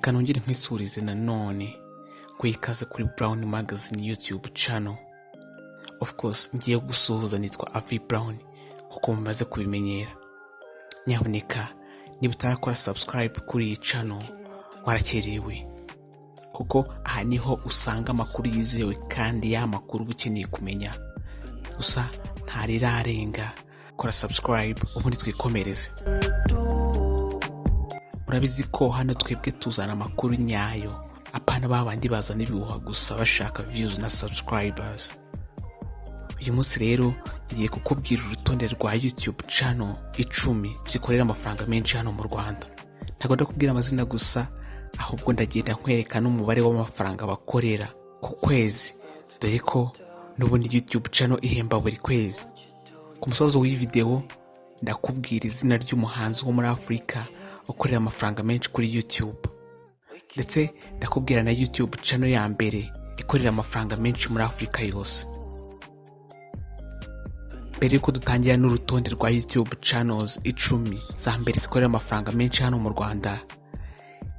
Reka nongere nkwisurize nanone ngo ikaze kuri Brown Magazine YouTube channel. Of course, ngiye gusuhuza, nitwa Avi Brown nkuko mumaze kubimenyera. Nyabuneka niba utarakora subscribe kuri iyi channel, warakerewe, kuko aha niho usanga amakuru yizewe kandi ya makuru uba ukeneye kumenya. Gusa ntarirarenga, kora subscribe ubundi twikomereze. Murabizi ko hano twebwe tuzana amakuru nyayo, apana ba bandi bazana ibihuha gusa bashaka views na subscribers. Uyu munsi rero ngiye kukubwira urutonde rwa YouTube channel 10 zikorera amafaranga menshi hano mu Rwanda. Ntabwo ndakubwira amazina gusa, ahubwo ndagenda nkwereka n'umubare w'amafaranga bakorera ku kwezi, dore ko n'ubundi YouTube channel ihemba buri kwezi. Ku musozo w'iyi video ndakubwira izina ry'umuhanzi wo muri Afurika ukorera amafaranga menshi kuri YouTube, ndetse ndakubwira na YouTube channel ya mbere ikorera amafaranga menshi muri Afurika yose. Mbere yuko dutangira n'urutonde rwa YouTube channels 10 za mbere zikorera amafaranga menshi hano mu Rwanda,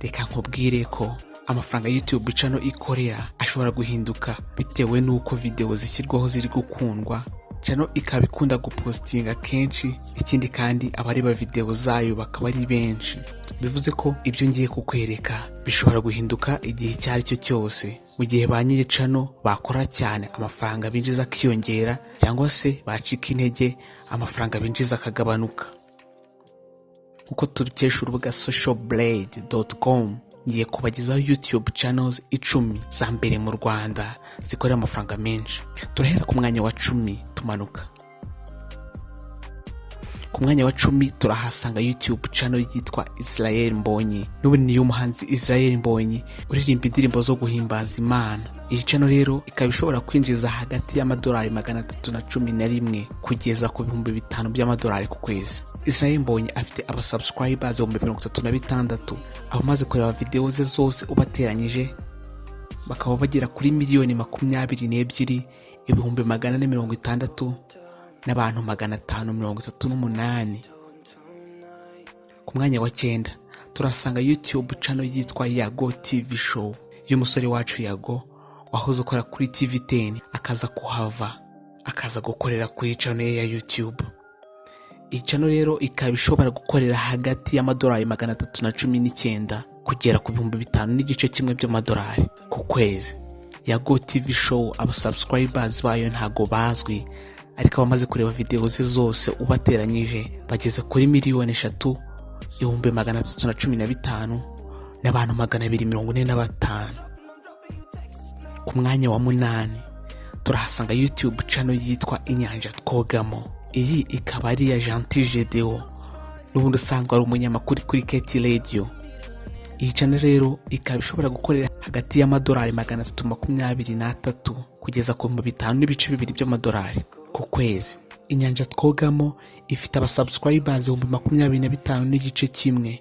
reka nkubwire ko amafaranga YouTube channel ikorera ashobora guhinduka bitewe n'uko video zishyirwaho ziri gukundwa, channel ikaba ikunda gupostinga kenshi, ikindi kandi abareba video zayo bakaba ari benshi. Bivuze ko ibyo ngiye kukwereka bishobora guhinduka igihe icyo ari cyo cyose, mu gihe ba nyiri channel bakora cyane amafaranga binjiza akiyongera, cyangwa se bacika intege amafaranga binjiza akagabanuka. Nk'uko tubikesha urubuga socialblade.com, ngiye kubagezaho YouTube channels 10 za mbere mu Rwanda zikorera amafaranga menshi. Turahera ku mwanya wa 10 tumanuka. Ku mwanya wa 10 turahasanga YouTube channel yitwa Israel Mbonyi. N'ubu niyo umuhanzi Israel Mbonyi uririmba indirimbo zo guhimbaza Imana. Iyi channel rero ikaba ishobora kwinjiza hagati y'amadolari 311 kugeza ku 5000 by'amadolari ku kwezi. Israel Mbonyi afite abasubscribers 36,000. Abamaze kureba video ze zose ubateranyije bakaba bagera kuri 22 460,538 n'abantu. Ku mwanya wa 9 turasanga YouTube channel yitwa Yago TV Show y'umusore wacu Yago, wahoze ukora kuri TV 10, akaza kuhava akaza gukorera kuri channel ye ya YouTube. Iyi channel rero ikaba ishobora gukorera hagati y'amadolari 319 kugera ku 5000.5 by'amadolari ku kwezi. Yago TV Show abasubscribers bayo ntago bazwi, ariko abamaze kureba video ze zose ubateranyije bageze kuri 3 315,245. Ku mwanya wa 8 turahasanga YouTube channel yitwa Inyanja Twogamo. Iyi ikaba ari iya Gentil Gedeo, n'ubundi usanzwe ari umunyamakuru kuri KT Radio. Iyi channel rero ikaba ishobora gukorera hagati y'amadolari 323 kugeza ku 5000.2 by'amadolari ku kwezi. Inyanja Twogamo ifite abasubscribers 25,500,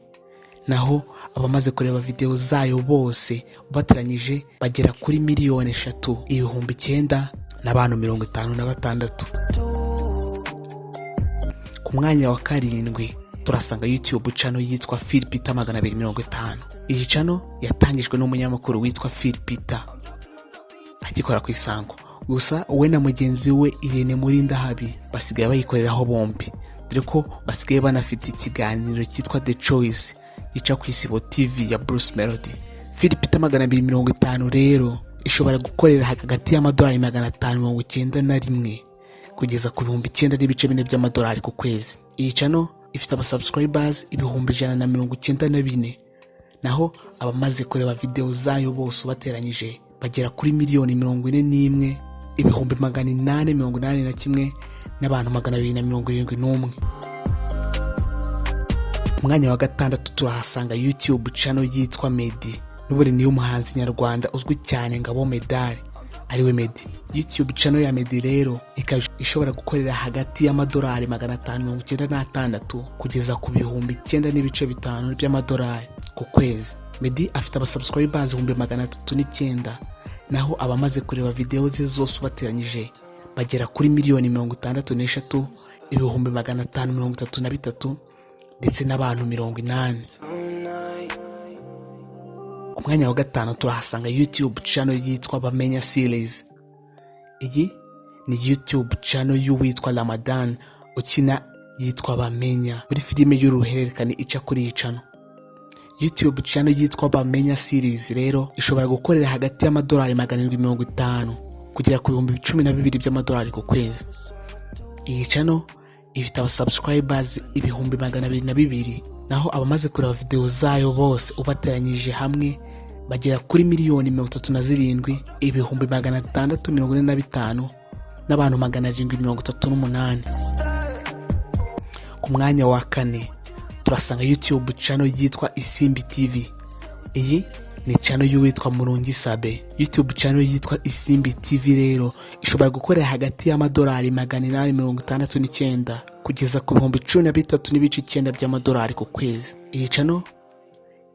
naho abamaze kureba video zayo bose ubateranyije bagera kuri 3 900,056. Ku mwanya wa 7 turasanga YouTube channel yitwa Phil Peter 250. Iyi channel yatangijwe n'umunyamakuru witwa Phil Peter agikora ku Isango. Gusa we na mugenzi we Irene Murindahabi basigaye bayikoreraho bombi, dore ko basigaye banafite ikiganiro cyitwa The Choice gica ku Isibo TV ya Bruce Melody. Phil Peter 250 rero ishobora gukorera hagati y'amadolari 591 kugeza ku 9000.4 by'amadolari ku kwezi. Iyi channel ifite abasubscribers 194,000, naho abamaze kureba video zayo bose ubateranyije bagera kuri 41 881 n'abantu 271. Ku mwanya wa 6 turahasanga YouTube channel yitwa Meddy. N'ubundi niyo umuhanzi nyarwanda uzwi cyane Ngabo Medali, ariwe Meddy. YouTube channel ya Meddy rero ikaba ishobora gukorera hagati y'amadolari 596 kugeza ku 9000.5 by'amadolari ku kwezi. Meddy afite abasubscribers 309,000, naho abamaze kureba video ze zose ubateranyije bagera kuri 63 533 ndetse n'abantu 80. Ku mwanya wa gatanu turahasanga YouTube channel yitwa Bamenya Series. Iyi ni YouTube channel y'uwitwa Ramadan ukina yitwa Bamenya muri filime y'uruhererekane ica kuri iyi channel. YouTube channel yitwa Bamenya Series rero ishobora gukorera hagati y'amadolari 750 kugera ku 12,000 by'amadolari ku kwezi. Iyi channel ifite abasubscribers 202,000, naho abamaze kureba video zayo bose ubateranyije hamwe bagera kuri 37,645,738. Ku mwanya wa kane turasanga YouTube channel yitwa Isimbi TV. Iyi ni channel y'uwitwa Murungi Sabe. YouTube channel yitwa Isimbi TV rero ishobora gukorera hagati y'amadolari 869 kugeza ku 13,900 by'amadolari ku kwezi. Iyi channel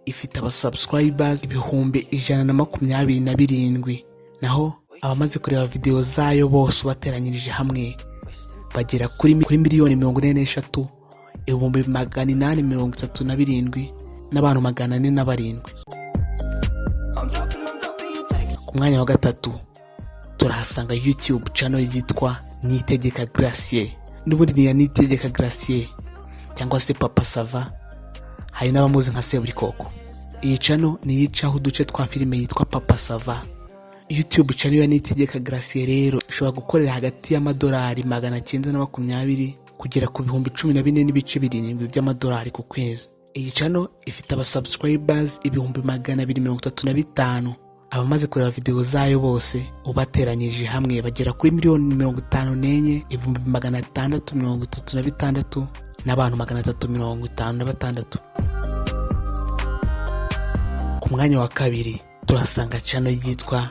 ifite abasubscribers 127,000, naho abamaze kureba video zayo bose ubateranyirije hamwe bagera kuri 43,837,407. Ku mwanya wa gatatu turahasanga YouTube channel yitwa Niyitegeka Gratien. N'ubundi ni iya Niyitegeka Gratien cyangwa se Papa Sava, hari n'abamuzi nka Seburikoko. Iyi channel ni iyicaho uduce twa filime yitwa Papa Sava. YouTube channel ya Niyitegeka Gratien rero ishobora gukorera hagati y'amadolari 920 kugera ku 14,700 by'amadolari ku kwezi. Iyi channel ifite abasubscribers 235,000. Abamaze kureba video zayo bose ubateranyirije hamwe bagera kuri 54,636,356. Ku mwanya wa kabiri turasanga channel yitwa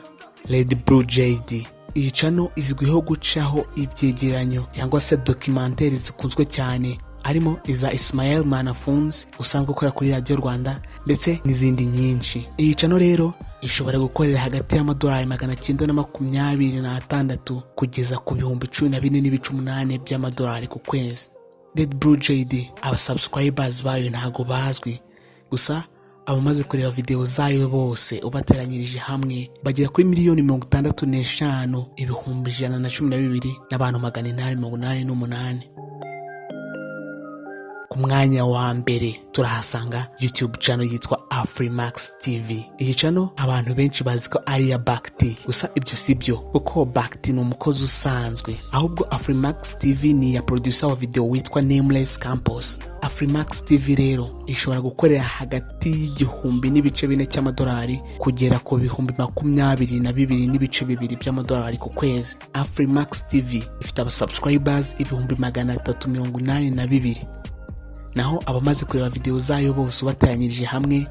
Red Blue JD. Iyi channel izwiho gucaho ibyegeranyo cyangwa se documentaire zikunzwe cyane, harimo iza Ismael Mwanafunzi usanzwe ukora kuri Radiyo Rwanda ndetse n'izindi nyinshi. Iyi channel rero ishobora gukorera hagati y'amadolari 926 kugeza ku 14,800 by'amadolari ku kwezi. Red Blue JD abasubscribers bayo ntago bazwi, gusa abamaze kureba video zayo bose ubateranyirije hamwe bagera kuri 65,112,888. Ku mwanya wa mbere turahasanga YouTube channel yitwa Afrimax TV. Iyi channel abantu benshi bazi ko ari iya Bakti, gusa ibyo si byo kuko Bakti ni umukozi usanzwe, ahubwo Afrimax TV ni iya producer wa video witwa Nameless Campus. Afrimax TV rero ishobora gukorera hagati y'1,000.4 cy'amadolari kugera ku 22,200 by'amadolari ku kwezi. Afrimax TV ifite abasubscribers 382,000, naho abamaze kureba video zayo bose ubateranyirije hamwe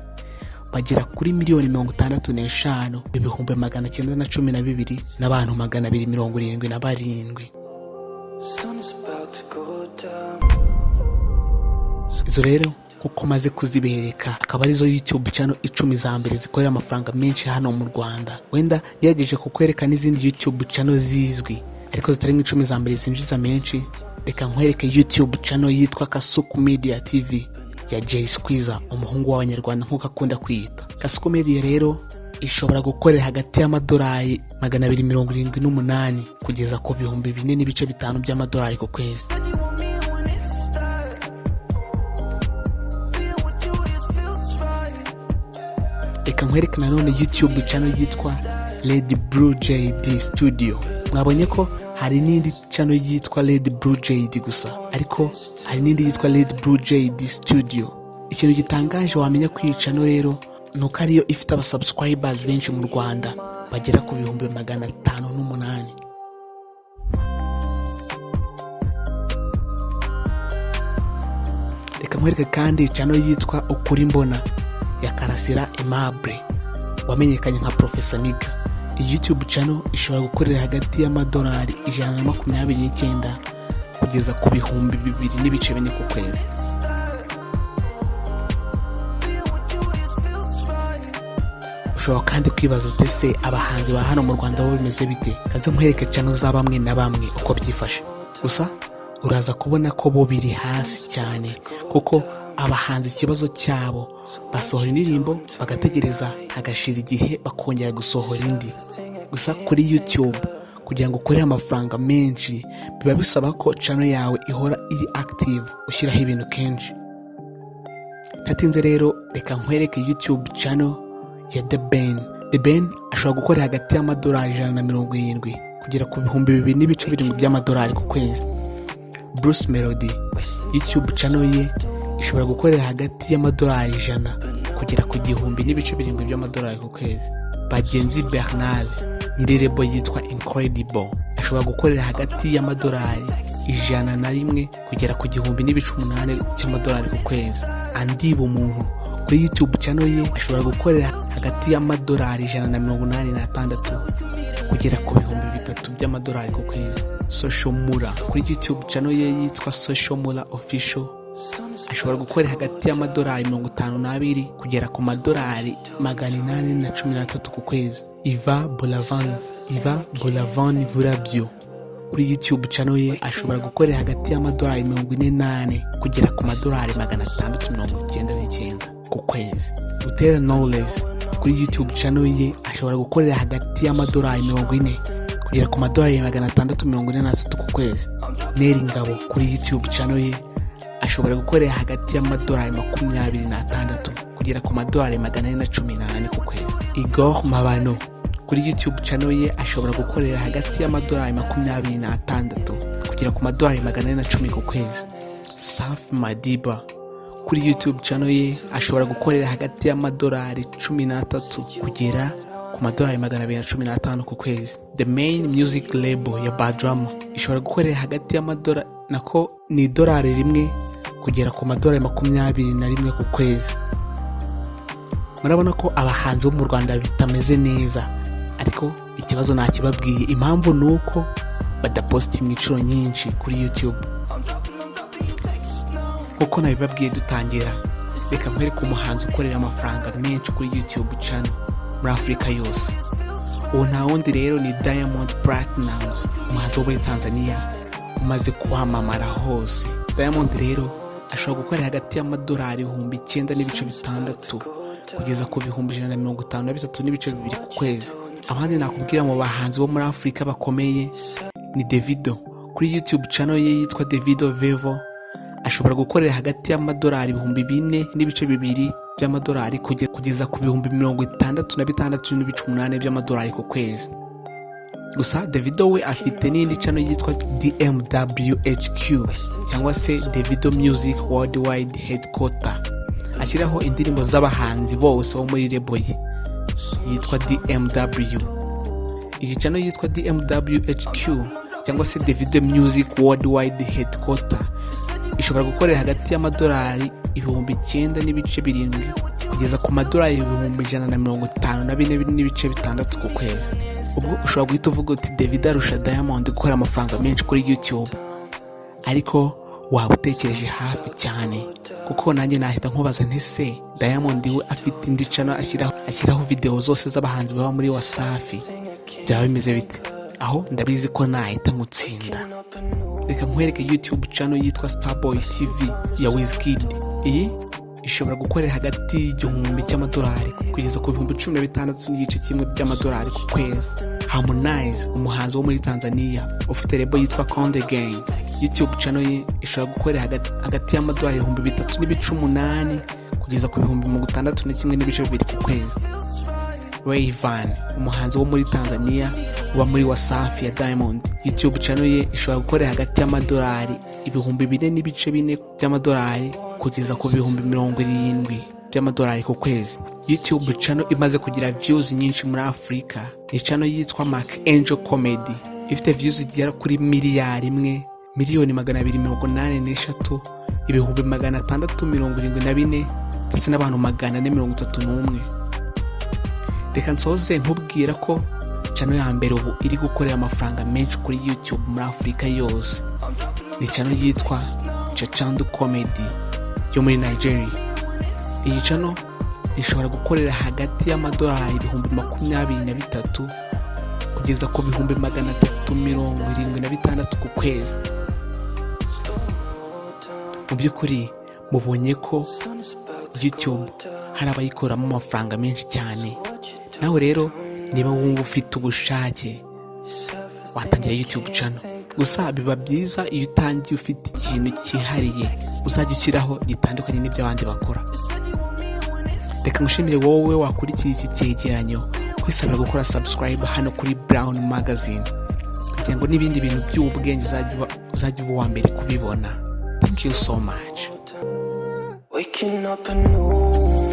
bagera kuri 65,912,277. Sun is about to go down. Izo rero nkuko maze kuzibereka akaba arizo YouTube channel 10 za mbere zikorera amafaranga menshi hano mu Rwanda. Wenda ngerageje kukwereka n'izindi YouTube channel zizwi ariko zitari mu 10 za mbere zinjiza menshi. Reka nkwereke YouTube channel yitwa Kasuku Media TV ya Jay Squeezer, umuhungu w'Abanyarwanda nk'uko akunda kwiyita. Kasuku Media rero ishobora gukorera hagati y'amadolari 278 kugeza ku 4,500 by'amadolari ku kwezi. Said you want me when it's start. Being with you just feels right. Reka nkwereke nanone YouTube channel yitwa Red Blue JD Studio. Mwabonye ko hari n'indi channel yitwa Red Blue JD gusa, ariko hari n'indi yitwa Red Blue JD Studio. Ikintu gitangaje wamenya kuri iyi channel rero ni uko ariyo ifite abasubscribers benshi mu Rwanda bagera ku 508,000. Reka nkwereke kandi channel yitwa Ukuri Mbona ya Karasira Aimable wamenyekanye nka Professor Niga. Iyi YouTube channel ishobora gukorera hagati y'amadolari 129 kugeza ku 2,400 ku kwezi. Being with you just feels right. Ushobora kandi kwibaza uti: "Se abahanzi ba hano mu Rwanda bo bimeze bite?" Kanze nkwereke channel za bamwe na bamwe uko byifashe. Gusa uraza kubona ko bo biri hasi cyane kuko Abahanzi ikibazo cyabo, basohora indirimbo bagategereza hagashira igihe, bakongera gusohora indi. Gusa kuri YouTube, kugira ngo ukorere amafaranga menshi, biba bisaba ko channel yawe ihora iri active, ushyiraho ibintu kenshi. Ntatinze rero, reka nkwereke YouTube channel ya The Ben. The Ben ashobora gukorera hagati y'amadolari 170 kugera ku 2000.7 by'amadolari ku kwezi. Bruce Melody, YouTube channel ye ishobora gukorera hagati y'amadolari 100 kugera ku 1000.7 by'amadolari ku kwezi. Bagenzi Bernard, nyiri label yitwa Incredible, ashobora gukorera hagati y'amadolari 101 kugera ku 1000.8 cy'amadolari ku kwezi. Andy Bumuntu, kuri YouTube channel ye ashobora gukorera hagati y'amadolari 186 kugera ku 3000 by'amadolari ku kwezi. Social Mula, kuri YouTube channel ye yitwa Social Mula Official, ashobora gukorera hagati y'amadolari 52 kugera ku madolari 813 ku kwezi. Yvan Buravan, Yvan Buravan Burabyo, kuri YouTube channel ye ashobora gukorera hagati y'amadolari 44 kugera ku madolari 699 ku kwezi. Butera Knowless, kuri YouTube channel ye ashobora gukorera hagati y'amadolari 40 kugera ku madolari 643 ku kwezi. Nel Ngabo, kuri YouTube channel ye ashobora gukorera hagati y'amadolari 26 kugera ku madolari 414 ku kwezi. Igor Mabano, kuri YouTube channel ye ashobora gukorera hagati y'amadolari 26 kugera ku madolari 410 ku kwezi. Safi Madiba, kuri YouTube channel ye ashobora gukorera hagati y'amadolari 13 kugera ku madolari 215 ku kwezi. The Mane Music Label ya Badrama ishobora gukorera hagati y'amadolari, nako ni idolari 1 kugera ku madolari 21 ku kwezi. Murabona ko abahanzi bo mu Rwanda bitameze neza, ariko ikibazo nakibabwiye. Impamvu ni uko badapositinga inshuro nyinshi kuri YouTube, nkuko nabibabwiye dutangira. Reka nkwereke umuhanzi ukorera amafaranga menshi kuri YouTube channel muri Afurika yose. Uwo nta wundi rero ni Diamond Platnumz, umuhanzi wo muri Tanzania umaze kwamamara hose. Diamond rero ashobora gukorera hagati y'amadolari 9000.6 kugeza ku 153.2 ku kwezi. Abandi nakubwira mu bahanzi bo muri Afurika bakomeye ni Davido. Kuri YouTube channel ye yitwa Davido Vevo ashobora gukorera hagati y'amadolari 4000.2 by'amadolari kugeza ku 66.8 by'amadolari ku kwezi. Gusa Davido we afite n'indi channel yitwa DMWHQ, cyangwa se Davido Music Worldwide Headquarter, ashyiraho indirimbo z'abahanzi bose bo muri label ye yitwa DMW. Iyi channel yitwa DMWHQ, cyangwa se Davido Music Worldwide Headquarter, ishobora gukorera hagati y'amadolari 9000.7 kugeza ku madolari 154.6 ku kwezi. Ubwo ushobora guhita uvuga uti Davido arusha Diamond gukora amafaranga menshi kuri YouTube, ariko waba utekereje hafi cyane, kuko nanjye nahita nkubaza nti se Diamond we afite indi channel ashyiraho video zose z'abahanzi baba muri Wasafi, byaba bimeze bite? Aho ndabizi ko nahita nkutsinda. Reka nkwereke YouTube channel yitwa Starboy TV ya Wizkid. Iyi ishobora gukorera hagati y'1000 cy'amadolari kugeza ku 16.1 by'amadolari ku kwezi. Harmonize, umuhanzi wo muri Tanzania ufite label yitwa Konde Gang, YouTube channel ye ishobora gukorera hagati y'amadolari 3000.8 kugeza ku 61.2 ku kwezi. Rayvanny, umuhanzi wo muri Tanzania uba muri Wasafi ya Diamond, YouTube channel ye ishobora gukorera hagati y'amadolari 4000.4 by'amadolari kugeza ku 70,000 by'amadolari ku kwezi. YouTube channel imaze kugira views nyinshi muri Afurika ni channel yitwa Mark Angel Comedy, ifite views zigera kuri 1,283,674,000 ndetse n'abantu 431. Reka nsoze nkubwira ko channel ya mbere ubu iri gukorera amafaranga menshi kuri YouTube muri Afurika yose ni channel yitwa Chachandu Comedy yo muri Nigeria. Iyi channel ishobora gukorera hagati y'amadolari 23,000 kugeza ku 376,000 ku kwezi. Mu by'ukuri Mubonye ko Sun is about to YouTube go down. hari abayikuramo amafaranga menshi cyane. What you do Nawe rero, niba wumva ufite ubushake, is everything watangira I YouTube can't channel. think of. Gusa biba byiza iyo utangiye ufite ikintu cyihariye uzajya ushyiraho gitandukanye n'ibyo abandi bakora. Reka ngushimire wowe wakurikiye iki cyegeranyo, kwisabira gukora subscribe hano kuri Brown Magazine kugira ngo n'ibindi bintu by'ubwenge uzajya uba uwa mbere kubibona. Thank you so much. Waking up at noon.